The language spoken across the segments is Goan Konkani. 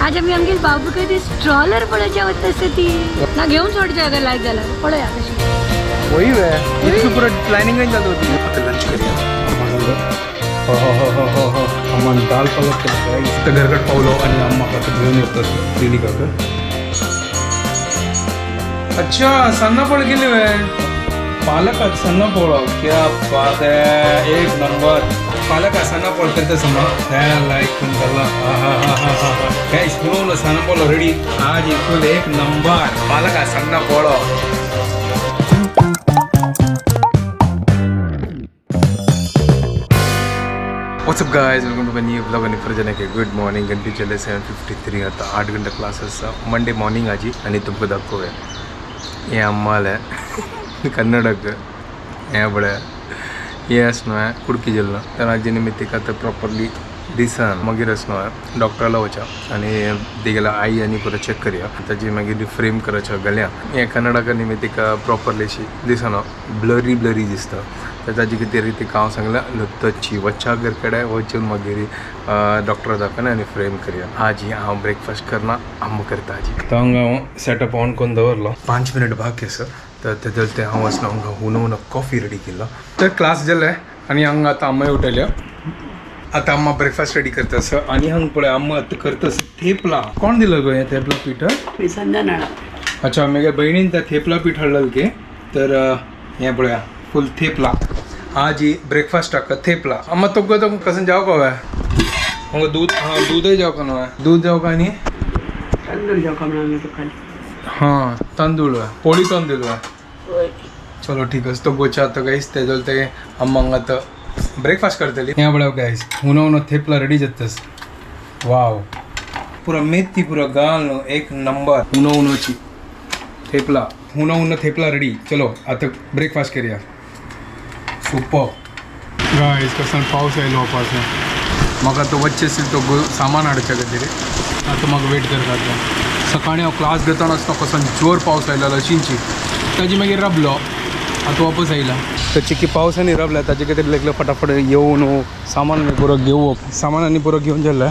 आज आमी आमगेर बाबू ते स्ट्रॉलर पळोवच्या वता आसता ती ना घेवन सोडचे अगर लायक जाल्यार पळया कशी. वही वे इतकी पुरा प्लॅनिंग चालू होती. आता लंच करूया. हो हो हो हो हो हो, अम्मान दाल पालक केलं. तर घरगट पावलो आणि अम्मा आता घेऊन येतात क्लिनिक. अच्छा, सन्ना पोळ केली वे पालक सन्ना पोळ, क्या बात है, एक नंबर. पालक सन्ना पोळ करते समा लाईक पण झाला. हा हा हा हा हा, काय सुनवलं, सन्ना पोळ रेडी. आज फुल एक नंबर पालक सन्ना पोळ. What's up guys, welcome to my new vlog. आणि प्रजनके गुड मॉर्निंग. घंटे चले 7:53. आता 8 घंटा क्लास आसा. मंडे मॉर्निंग आजी आणि तुमकां दाखोवया हे अम्माले कन्नडक हे बळे हे आसनो कुडकी जिल्लो. तर आजी निमित्त आतां प्रॉपरली दिसन मागीर आसनो डॉक्टराला वचा आणि तिगेला आई आनी पुरो चेक करया. ताजी मागीर फ्रेम करायच्या गल्या. हे कन्नडक निमित्त प्रॉपरली अशी दिसना, ब्लरी ब्लरी दिसता. तर ताजी खातीर तिका हांव सांगलां लत्तची वच्चा घर कडेन वचून मागीर डॉक्टर दाखोवन आनी फ्रेम करया. आजी हांव ब्रेकफास्ट करना, अम्मा करता आजी. तर हांगा हांव सेटअप ऑन करून दवरलो, 5 मिनट बाकी आसा. तर तेदल ते हांव वचना हांगा हुनो हुनो कॉफी रेडी केलो. तर क्लास जाले आनी हांगा आतां अम्माय उठयल्या. आतां अम्मा ब्रेकफास्ट रेडी करता आसा. आनी हांगा पळय अम्मा आतां करता आसा थेपला. कोण दिलं गो हें थेपला पीठ? संजना. अच्छा, मागे बहिणीन त्या थेपला पीठ हाडलें की. तर हें पळया फूल थेपला. आजी ब्रेकफास्टाक थेपला. अम्मा, तुका तो कसं जाव का हांगा दूध? हां, दूधय जाव का न्हय? दूध जाव का आनी तांदूळ जाव म्हणून खाली. हां, तांदूळ पोळी तांदूळ. चलो ठीक आसा. तो गोचा आतां गाईस तेजो ते अम्मा हांगा आतां ब्रेकफास्ट करतली. हें पळय गाईस, हुनो हुनो थेपला रेडी जातास. वाव, पुरा मेथी पुरा घाल न्हू, एक नंबर. हुनो हुनोची थेपला, हुनो हुनो थेपला रेडी. चलो आता ब्रेकफास्ट करूया. सुपर गायस, कसं पावस आयलो वापस. म्हाका तो वच्चे आशिल्लो तो सामान हाडच्या खातीर. आतां म्हाका वेट करता. आतां सकाळीं हांव क्लास घेतना आसतना कसो जोर पावस आयलो अशींची ताजी मागीर राबलो. आतां वापस आयला. तर चिकी पावसांनी राबला ताजे खातीर लागलो फटाफट येवन सामान पुरो घेवप. सामान आनी पुरो घेवन जालें.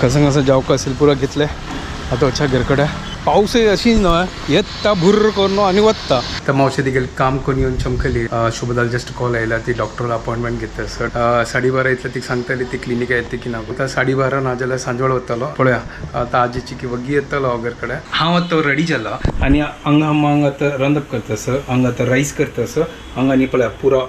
कसं कसं जावक असेल पुरो घेतलें. आतां वच्या घर कडेन. पावसय अशी न्हय येता भुर्र करून आनी वता. तर मावशी तिगेले काम करून येवन चमकली. शुभदाल जस्ट कॉल आयला, ती डॉक्टरला अपॉइंटमेंट घेता सर 12:30 इतले. तिका सांगतली ती क्लिनिक येता की ना. आतां 12:30 ना जाल्यार सांजवेळ वतलो. पळोवया आतां आजीची की वगी येतलो घर कडेन. हांव आतां रेडी जाला आनी हांगा हांगा आतां रांदप करता सर. हांगा आतां रायस करता सर. हांगा आनी पळया पुरो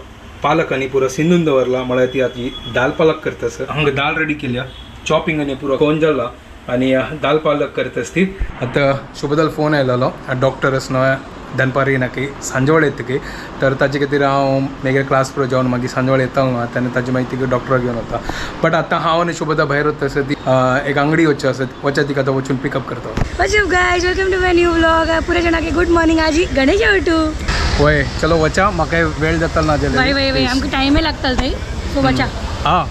पालक आनी पुरो शिंदून दवरला, म्हळ्यार ती आतां दाल पालक करता सर. हांगा दाल रेडी केल्या, चॉपिंग आनी पुरो कोन जाला आणि दाल पालक करत असती. आता शुभदाल फोन आयलेलो, डॉक्टर न्हय दनपार येना की सांजवेळ येता की. तर ताजे खातीर हांव मागीर क्लास पुरो जेवन मागीर सांजवेळ येता न्हू आतां आनी ताजी मागीर तिका डॉक्टराक घेवन वता. बट आतां हांव आनी शुभदा भायर वता आसा. ती एक अंगडी वचची आसा, वचा तिका आतां वचून पिकअप करता. What's up guys, welcome to my new vlog. पुरे जणांके गुड मॉर्निंग. आजी गणेश उठू. वय, चलो वचा, म्हाका वेळ जाता ना. वय वय वय, आमकां टायमय लागतलो थंय, सो वचा. हां.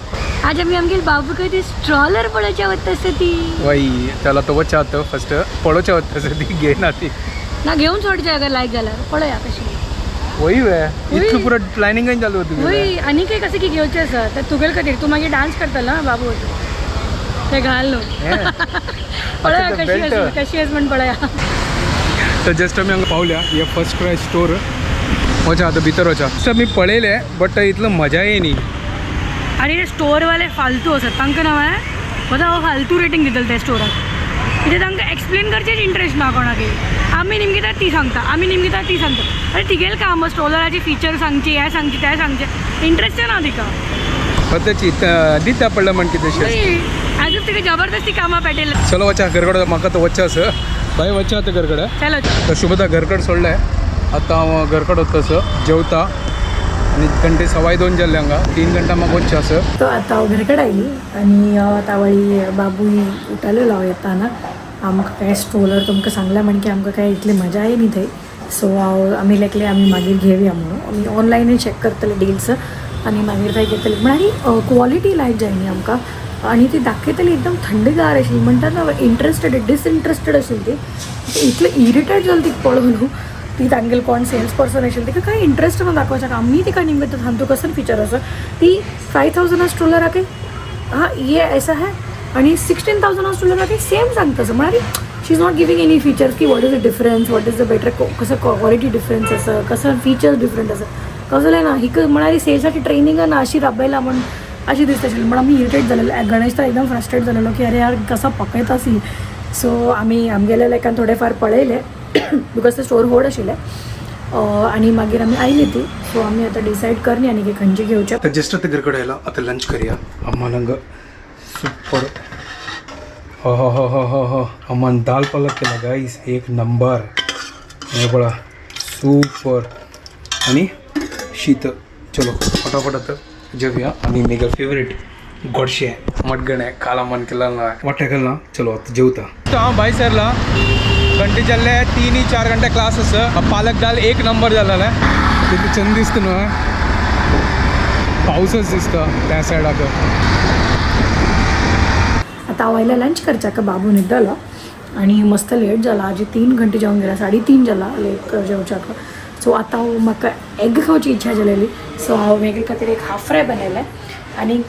आज आमी आमगेर बाबू ती स्ट्रॉलर पळोवच्या वता आसता ती. वय, चला तो वचा आतां फस्ट पळोवच्या वता आसा ती घेयना ती. ना घेवन सोडचे अगर लायक जाल्यार पळया कशी. वय वे, इतकी पुरो प्लॅनिंगय चालू होती. वय, आनी काही कसं की घेवचें आसा तर तुगेले खातीर. तूं मागीर डान्स करतलो ना बाबू, ते घाल न्हू. पळया अच्छा, कशी belt. आसा, कशी आसा म्हण पळया. तर जस्ट आमी हांगा पावल्या हे फर्स्ट क्राय स्टोर. वचा आतां भितर वचा. जस्ट आमी पळयलें बट इतलो मजा येयनी. आनी ते स्टोरवाले फालतू आसात, तांकां ना हांवें हांव फालतू रेटींग दितलें त्या स्टोराक, कित्याक तांकां एक्सप्लेन करचेच इंट्रस्ट ना कोणाकय. आमी निमगिता ती सांगता, आमी निमगिता ती सांगता. अरे तिगेलें काम स्टोराचे फिचर सांगचे, हें सांगचें, तें सांगचें, इंट्रस्ट ना तिका. त्याची दिता पडलं म्हण कितें. ॲज if तिका जबरदस्ती कामां पेटयलें. चलो वचा घरकडे, म्हाका तर वच्चें आसा बाय. वचा आतां घरकडे. चलो. तर शुभदा घरकड सोडलें. आतां हांव घरकड वता सर, जेवता आनी घंटे 2:15 जाल्ले हांगा, 3 घंटा म्हाका वचचें आसा. तो आतां हांव घरकडे आयली आनी आतां वळी बाबूय उठालेलो. हांव येताना आमकां काय स्ट्रोलर तुमकां सांगलां म्हण की आमकां काय इतली मजा येयली थंय. सो हांव आमी लेखले आमी मागीर घेवया म्हणून. आमी ऑनलायनूय चॅक करतले डील्स आनी मागीर थंय घेतले म्हण. आनी क्वॉलिटी लायक जायनी आमकां आनी ती दाखयतली एकदम थंडगार आशिल्ली म्हणटात ना, इंट्रस्टेड डिसइंट्रस्टेड आशिल्ली ती. इतलें इरिटेट जालें तिका पळोवन न्हू. ती तांगेले कोण सेल्स पर्सन आशिल्ली, तिका कांय इंट्रस्ट ना दाखोवच्याक. आमी तिका निमगता सांगतो कसं फीचर आसा. ती 5000 स्ट्रोलर आके, हाँ ये ऐसा है. आणि 16,000 स्ट्रोलर सेम सांगता असं म्हळ्यार she is not giving any features की what is the difference, what is the better, कसं क्वालिटी डिफरन्स आसा, कसं फीचर्स डिफरंट आसा, कसलें ना. हिक म्हळ्यार सेल्साची ट्रेनिंग ना अशी राबयला म्हण अशी दिसता आशिल्ली. म्हण आमी इरिटेट जालेले. गणेश तर एकदम फ्रस्ट्रेट जालेलो की अरे यार कसा पकयता सी. सो आमी आमगेल्या लेकान थोडे फार पळयले because ते स्टोर व्हड आशिल्ले आनी मागीर आमी आयली ती. सो आमी आतां डिसायड करनी आनी की खंयची घेवचे. तर जस्ट आता घरकडे आयला, आता लंच करूया. अम्मान हांगा सुपर हो हो हो हो हो हो अम्मान दाल पालक केला गाईस, एक नंबर. हे पळा सुपर आणि शीत. चलो फटाफट आता जेवया. आणि मेगा फेवरेट गोडशे मटगणे काला मन केला ना वाटे ना. चलो आता जेवता. हांव भायर सरला, घंटे जाल्ले 3-4 घंटे क्लास आसा. पालक दाल एक नंबर जालेला. तिथे चंद दिसता न्हू, पावसच दिसता त्या सायडाक. आता हांव आयलें लंच करच्याक, बाबू न्हिदलो आनी मस्त लेट जाला. आजी 3 घंटे जेवण गेला, 3:30 जाला लेट जेवच्याक. सो आतां हांव म्हाका एग खावची इच्छा जालेली. सो हांव मागीर खातीर एक हाफ फ्राय बनयलें आनी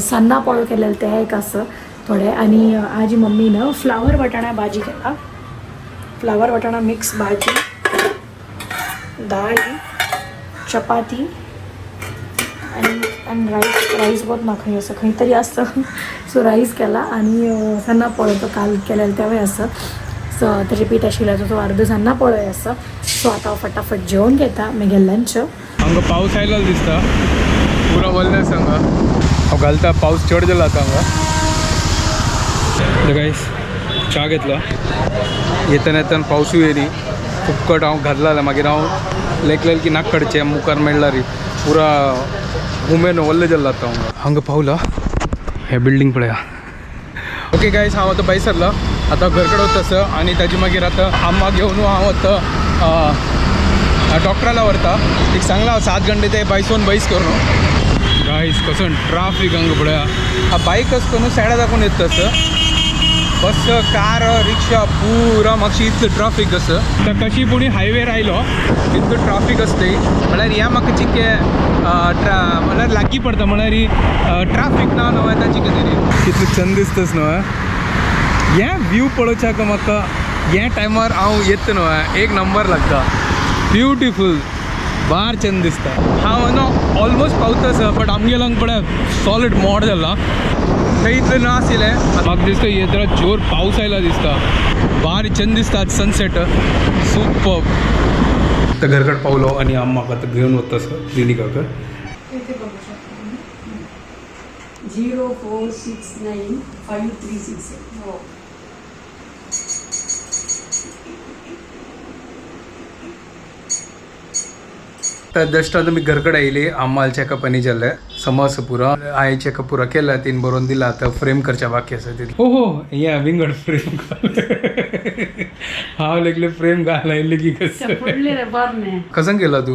सन्ना पोळो केलेलें तें एक आसा थोडें. आनी आजी मम्मीन फ्लावर वाटाणा भाजी केला, फ्लावर वाटाणा मिक्स भाजी, दाल, चपाती आणि आणि राईस. राईस बहुत ना खंय असं खंय तरी आसता. सो राईस केला आणि सन्ना पोळो तो काल केलेलो तेवूय आसा. सो ताजें पीठ आशिल्लें तो अर्द सन्ना पोळोय आसा. सो आतां हांव फटाफट जेवण घेता मागीर लंच. हांगा पावस आयलो दिसता, पुरो वल्लें हांगा. हांव घालता, पावस चड जाला आतां हांगा. गायस च्या घेतला. येतना येतना पावसूय येयली फुक्कट. हांव घातला मागीर हांव लेखलें की नाक काडचें मुखार मेळ्ळा री पुरा उमेन वल्लें जाल्लो आतां हांगा. हांगा पावला हे बिल्डींग पळया. ओके गायस, हांव आतां भायर सरला, आतां घरकडे वता तसं. आनी ताजे मागीर आतां अम्मा घेवन हांव आतां डॉक्टराला व्हरता. एक सांगला हांव 7 घंटे ते बायसोन बैस करून. गायस कसं ट्राफीक हांगा पळया. हा बायक आसता न्हू सायडा दाखोवन येता तसं बस, कार, रिक्षा पुरा मातशी इतलं ट्राफीक आसा. तर कशी पुणी हायवेर आयलो इतलो ट्राफीक आसता. म्हळ्यार ह्या म्हाका चिके म्हळ्यार लागीं पडटा, म्हळ्यार ट्राफीक ना न्हू ताची कितें कितलें चंद दिसतस न्हू. हें व्यू पळोवच्याक म्हाका हे टायमार हांव येता न्हू, एक नंबर लागता. ब्युटिफूल, बार चंद दिसता. हांव न्हू ऑलमोस्ट पावता सर, बट आमगेलो हांगा पळय सॉलीड मोड जाला, थंय इतलें ना आशिल्लें. म्हाका दिसता येतना जोर पावस आयला दिसता, बार चंद दिसता सनसेट सुपर. तर घरकड पावलो आणि आम म्हाका आतां घेवन वता सर क्लिनिकाक. 0469536. हो. तर जस्ट आता मी घरकडे आयली. आम्हाला चेकअप आनी जालें समज पुरा I checkup पुरा केला, तीन बरोवन दिला. आतां फ्रेम करच्या बाकी आसा तितलें. हो हो या विंगड फ्रेम घाल, हांव लेगले फ्रेम घाल आयले की कसं कसं केला तू?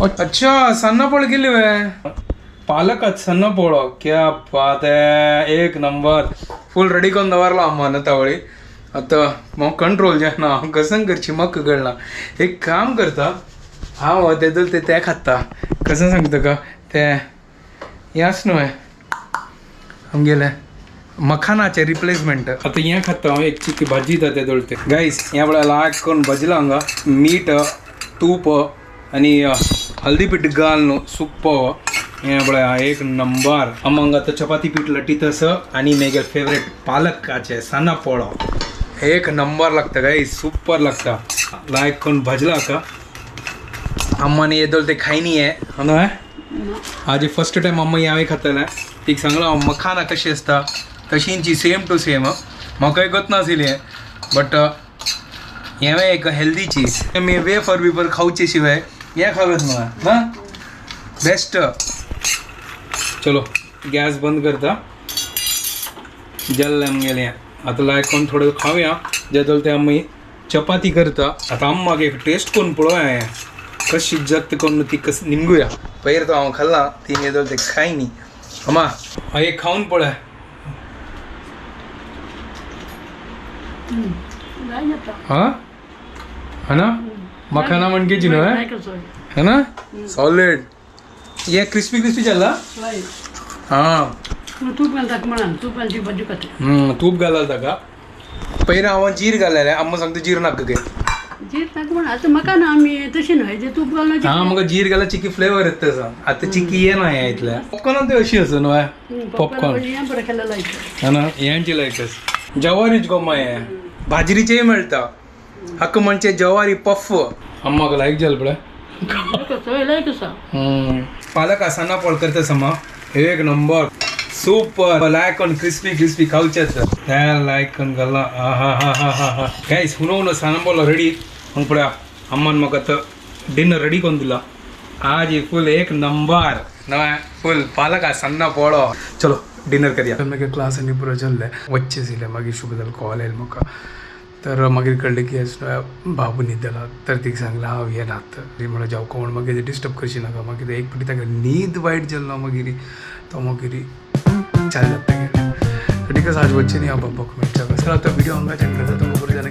अच्छा, सन्ना पोळ केली वे पालकात सन्ना पोळो, क्या बात आहे, एक नंबर. फुल रेडी करून दवरला अम्मान तावळी. आतां म्हाका कंट्रोल जायना, हांव कसं करची म्हाका कळना. एक काम करता हांव, तेदोल ते तें खाता कसं सांगता का ते हें आस न्हू आमगेलें मखानाचें रिप्लेसमेंट. आतां हें खाता हांव, एक चिकी भाजी दिता तेदोळ ते. गायस ह्या वेळार लायक करून भजला हांगा मीठ, तूप आनी हल्दी पीठ घाल न्हू सुप्पर. हें पळय एक नंबर. आम हांगा आतां चपाती पीठ लटीत आसा आनी मागीर फेवरेट पालकाचें सान्ना पोळो एक नंबर लागता गाईस, सुपर लागता. लायक करून भजला का अम्माने येदोल ते खायनी आहे न्हय. आज फर्स्ट टायम अम्मा हांवें खातलें. तीक सांगलां हांव मखाना कशी आसता तशींची सेम टू सेम. म्हाकाय गत नाशिल्लें बट हें एक हेल्दी चीज. आमी वेफर बिफर खावचे शिवाय हें खावत म्हाका ना बेस्ट. चलो गॅस बंद करता, जल्लें आमगेलें. आतां लायक करून थोडें खावया जेदोल ते आमी चपाती करता. आतां आम्माक एक टेस्ट करून पळोवया हें कशी जक्त करून ती कस निमगुया. पयर तो हांव खाल्ला ती येदोल ते खाय न्ही. अम्मा हांव एक खावन पळय. हां है ना मखाना म्हणकेची न्हय है ना सॉलिड. हे क्रिस्पी क्रिस्पी चल्ला. हां तूप घालता म्हणा, तूप घालची भाजी खाते. तूप घालाल ताका. पयलीं हांव जीर घालेलें, अम्मा सांगता जीर नाका गे. जीर ताका म्हणा, आतां म्हाका ना, आमी तशी न्हय जे तूप घालून. हा, म्हाका जीर घाल्यार चिकी फ्लेवर येता तसो. आतां चिकी येना हें इतलें. पॉपकॉर्नान ते अशी आसा न्हय, पॉपकॉर्न. हें बरें केलें लायक. हा ना, हेंची लायकस जवारीच गो माय, बाजरीचेय मेळटा हक्क म्हणजे जवारी पफ. अम्माक लायक जाल पळय. कसो लायक आसा. पालक आसाना पळ करता समा, एक number super like on crispy crispy खावचे त्या लायक ऑन गल्ला. हा हा हा हा हा हा गाईस, हुनो हुनो सानंबोलो रेडी. मग पळया, अम्मान म्हाका तर डिनर रेडी करून दिला आज. फुल एक नंबर नव्या फुल पालक आसाना पोळो. चलो डिनर करया. मागीर क्लास आनी पुरो जाल्लें, वच्चें आशिल्लें. मागीर शुभदाल कॉल येयलो म्हाका, तर मागीर कळ्ळें की बाबू न्हिदला. तर तिका सांगलें हांव येना. तर ती म्हणल्यार जावं कोण मागीर डिस्टर्ब करशी नाका. मागीर एक फावटी ताका न्हीद वायट जालो, मागीर तो मागीर चाल जाता गेलें. ठीक आसा, आज वच्चें न्ही हांव बाबाक मेळच्याक. सर, आतां व्हिडिओ हांगाच एंड करता. तुमकां बरें.